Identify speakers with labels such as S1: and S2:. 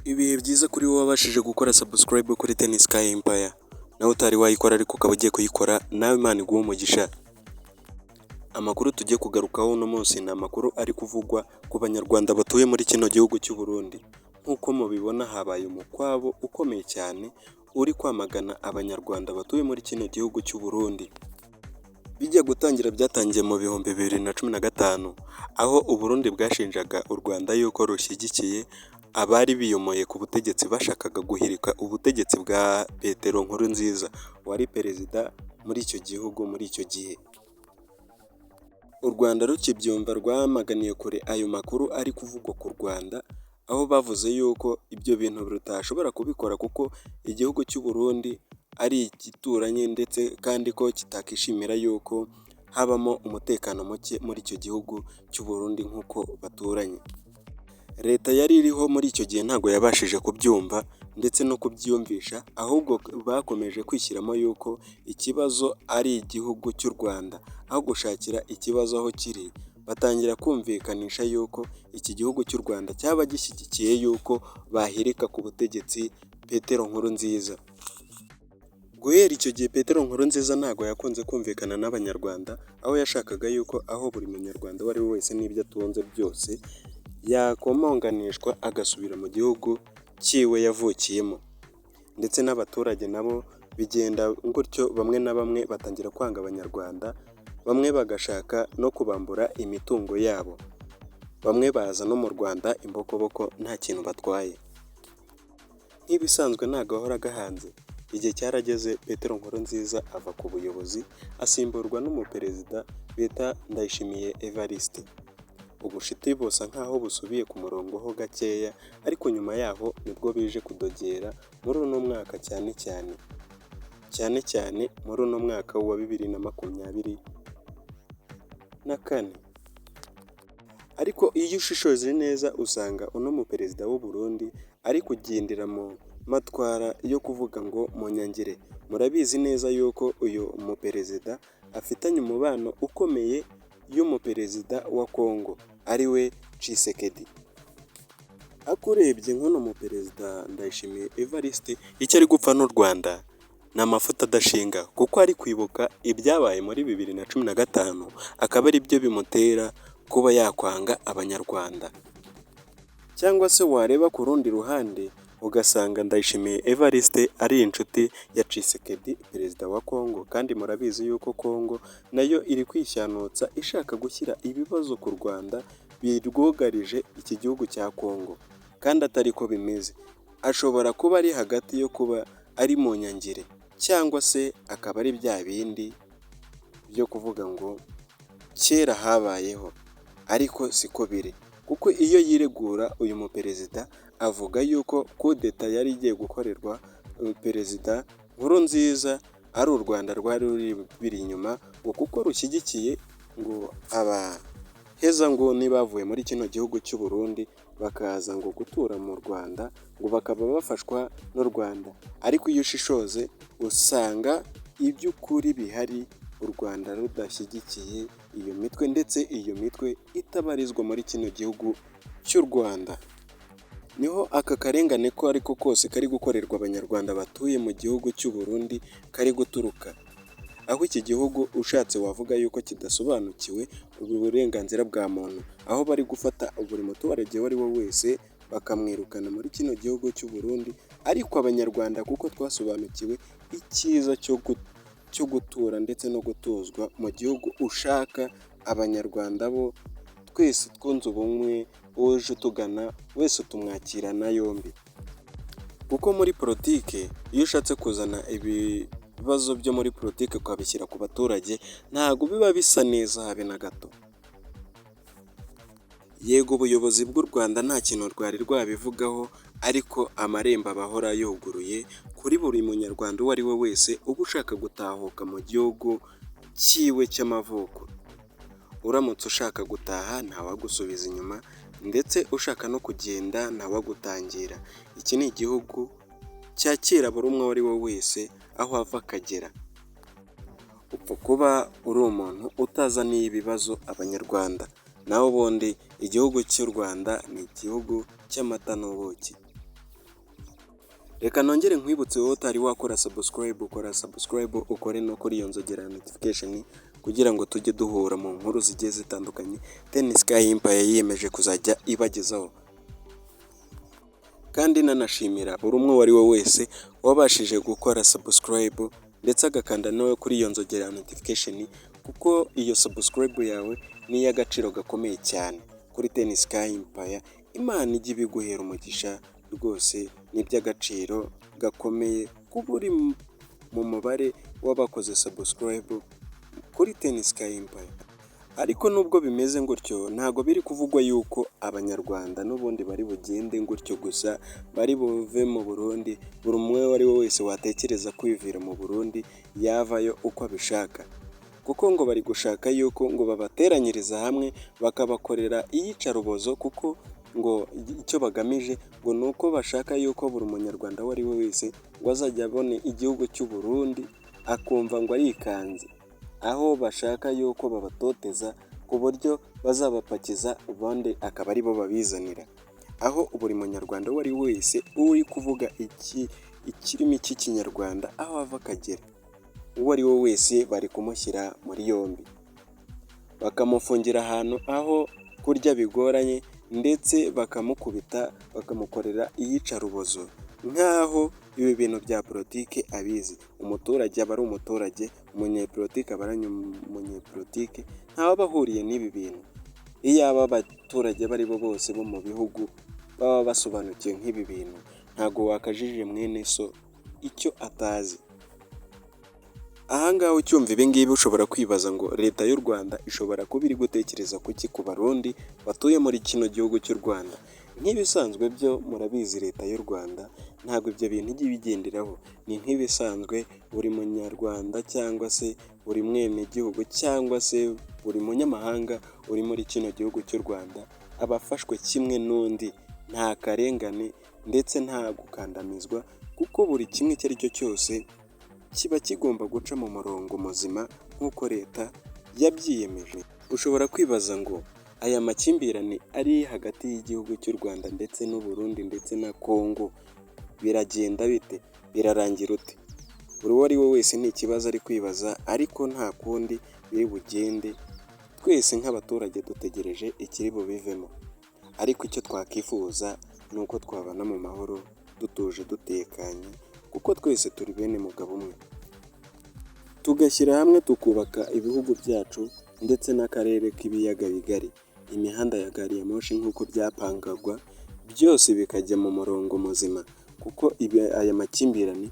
S1: Ibihe byiza kuri wowe wabashije gukora subscribe kuri Tennis Sky Empire, nawe utari wayikora ariko ukaba ugiye kuyikora, nawe Imana iguhe umugisha. Amakuru tugiye kugarukaho uno munsi ni amakuru ari kuvugwa ku Banyarwanda batuye muri kino gihugu cy'u Burundi. Nk'uko mubibona, habaye umukwabo ukomeye cyane uri kwamagana Abanyarwanda batuye muri kino gihugu cy'u Burundi. Bijya gutangira, byatangiye mu 2015, aho u Burundi bwashinjaga u Rwanda yuko rushyigikiye abari biyomoye ku butegetsi, bashakaga guhirika ubutegetsi bwa Petero Nkurunziza wari perezida muri icyo gihugu muri icyo gihe. U Rwanda rukibyumva rwamaganiye kure ayo makuru ari kuvugwa ku Rwanda, aho bavuze yuko ibyo bintu rutashobora kubikora kuko igihugu cy'u Burundi ari igituranyi, ndetse kandi ko kitakishimira yuko habamo umutekano muke muri icyo gihugu cy'u Burundi nk'uko baturanye. Leta yari iriho muri icyo gihe ntabwo yabashije kubyumva ndetse no kubyiyumvisha, ahubwo bakomeje kwishyiramo yuko ikibazo ari igihugu cy'u Rwanda, aho gushakira ikibazo aho kiri, batangira kumvikanisha yuko iki gihugu cy'u Rwanda cyaba gishyigikiye yuko bahirika ku butegetsi Petero Nkurunziza. Guhera icyo gihe, Petero Nkurunziza ntabwo yakunze kumvikana n'Abanyarwanda, aho yashakaga yuko aho buri Munyarwanda uwo ari we wese n'ibyo atunze byose yakomonganishwa agasubira mu gihugu cyiwe yavukiyemo. Ndetse n'abaturage nabo bigenda gutyo, bamwe na bamwe batangira kwanga Abanyarwanda, bamwe bagashaka no kubambura imitungo yabo, bamwe baza no mu Rwanda imbokoboko nta kintu batwaye. Nk'ibisanzwe, nta gahora gahanze, igihe cyarageze Petero Nkurunziza ava ku buyobozi, asimburwa n'umuperezida bita Ndayishimiye Evariste. Ubucuti busa nkaho busubiye ku murongo ho gakeya, ariko nyuma yaho nibwo bije kudogera muri uno mwaka, cyane cyane muri uno mwaka wa 2024. Ariko iyo ushishoje neza, usanga uno muperezida w'u Burundi ari kugendera mu matwara yo kuvuga ngo munyangire. Murabizi neza yuko uyu muperezida afitanye umubano ukomeye y'umuperezida wa Congo, ariwe Tshisekedi. Ariko urebye nk'uno muperezida Ndayishimiye Evariste, icyo ari gupfa n'u Rwanda ni amafuti adashinga, kuko ari kwibuka ibyabaye muri 2015, akaba ari byo bimutera kuba yakwanga Abanyarwanda. Cyangwa se wareba ku rundi ruhande, ugasanga Ndayishimiye Evariste ari inshuti ya Tshisekedi, perezida wa Congo, kandi murabizi yuko Congo nayo iri kwishyantutsa ishaka gushyira ibibazo ku Rwanda birwugarije iki gihugu cya Congo, kandi atari ko bimeze. Ashobora kuba ari hagati yo kuba ari mu nyangire, cyangwa se akaba ari bya bindi byo kuvuga ngo kera habayeho, ariko siko biri, kuko iyo yiregura uyu muperezida avuga yuko kudeta yari igiye gukorerwa perezida Nkurunziza ari u Rwanda rwari ruri biri inyuma, ngo kuko rushyigikiye ngo abahezanguni bavuye muri kino gihugu cy'u Burundi bakaza ngo gutura mu Rwanda, ngo bakaba bafashwa n'u Rwanda. Ariko iyo ushishoze, usanga iby'ukuri bihari u Rwanda rudashyigikiye iyo mitwe, ndetse iyo mitwe itabarizwa muri kino gihugu cy'u Rwanda. Niho aka karengane ko ariko kose kari gukorerwa Abanyarwanda batuye mu gihugu cy'u Burundi kari guturuka, aho iki gihugu ushatse wavuga yuko kidasobanukiwe ubu burenganzira bwa muntu, aho bari gufata buri muturage uwo ari we wese bakamwirukana muri kino gihugu cy'u Burundi. Ariko Abanyarwanda, kuko twasobanukiwe icyiza cyo gutura ndetse no gutuzwa mu gihugu ushaka, Abanyarwanda bo twese twunze ubumwe, uje utugana wese tumwakirana yombi. Kuko muri politike, iyo ushatse kuzana ibibazo byo muri politike ukabishyira ku baturage, ntabwo biba bisa neza habe na gato. Yego, ubuyobozi bw'u Rwanda nta kintu rwari rwabivugaho, ariko amarembo aba ahora yuguruye kuri buri Munyarwanda uwo ari we wese uba ushaka gutahuka mu gihugu cyiwe cy'amavuko. Uramutse ushaka gutaha, ntawagusubiza inyuma, ndetse ushaka no kugenda ntawagutangira. Iki ni igihugu cyakira buri umwe uwo ari we wese aho ava akagera. Upfa kuba uri umuntu utazaniye ibibazo Abanyarwanda, naho ubundi igihugu cy'u Rwanda ni igihugu cy'amata n'ubuki. Reka nongere nkwibutse, wowe utari wakora subscribe, ukora subscribe, ukore no kuri iyo nzogera ya notification kugira ngo tujye duhura mu nkuru zigiye zitandukanye Ten Sky Empire yiyemeje kuzajya ibagezaho. Kandi nanashimira buri umwe uwo ari we wese wabashije gukora subscribe ndetse agakanda no kuri iyo nzogera ya notification, kuko iyo subscribe yawe ni iy'agaciro gakomeye cyane kuri Ten Sky Empire. Imana ijye ibiguhera umugisha rwose, ni iby'agaciro gakomeye kuba uri mu mubare w'abakoze subscribe kuri Ten Sky Empire. Ariko nubwo bimeze gutyo, ntabwo biri kuvugwa yuko Abanyarwanda n'ubundi bari bugende gutyo gusa, bari buve mu Burundi. Buri umwe uwo ari we wese watekereza kwivira mu Burundi yavayo uko abishaka, kuko ngo bari gushaka yuko ngo babateranyiriza hamwe bakabakorera iyicarubozo, kuko ngo icyo bagamije ngo ni uko bashaka yuko buri Munyarwanda uwo ari we wese ngo azajya abona igihugu cy'u Burundi akumva ngo arikanze, aho bashaka yuko babatoteza ku buryo bazabapakiza ubundi akaba aribo babizanira, aho buri Munyarwanda uwo ari we wese uri kuvuga iki ikirimi cy'Ikinyarwanda, aho ava akagera, uwo ari we wese bari kumushyira muri yombi, bakamufungira ahantu aho kurya bigoranye, ndetse bakamukubita, bakamukorera iyicarubozo nk'aho ibi bintu bya politiki abizi. Umuturage aba ari umuturage, umunyepolitike aba ari umunyepolitike, ntawe aba ahuriye n'ibi bintu. Iyaba abaturage abo ari bo bose bo mu bihugu baba basobanukiwe nk'ibi bintu, ntabwo wakajije mwene so icyo atazi. Aha ngaha ucyumva ibi ngibi ushobora kwibaza ngo Leta y'u Rwanda ishobora kuba iri gutekereza kuki ku Barundi batuye muri kino gihugu cy'u Rwanda? Nk'ibisanzwe byo murabizi, Leta y'u Rwanda ntabwo ibyo bintu ijya ibigenderaho. Ni nk'ibisanzwe, buri Munyarwanda cyangwa se buri mwenegihugu cyangwa se buri munyamahanga uri muri kino gihugu cy'u Rwanda aba afashwe kimwe n'undi, nta karengane ndetse nta gukandamizwa, kuko buri kimwe icyo ari cyo cyose kiba kigomba guca mu murongo muzima nk'uko Leta yabyiyemeje. Ushobora kwibaza ngo aya makimbirane ari hagati y'igihugu cy'u Rwanda ndetse n'u Burundi ndetse na Congo biragenda bite, birarangira ute? Buri uwo ari we wese ni ikibazo ari kwibaza, ariko nta kundi biri bugende, twese nk'abaturage dutegereje ikiri bubivemo. Ariko icyo twakwifuza ni uko twabana mu mahoro, dutuje, dutekanye, kuko twese turi bene mugabo umwe, tugashyira hamwe tukubaka ibihugu byacu ndetse n'akarere k'Ibiyaga Bigari, imihanda ya gari ya moshi nk'uko byapangagwa, byose bikajya mu murongo muzima, kuko aya makimbirane.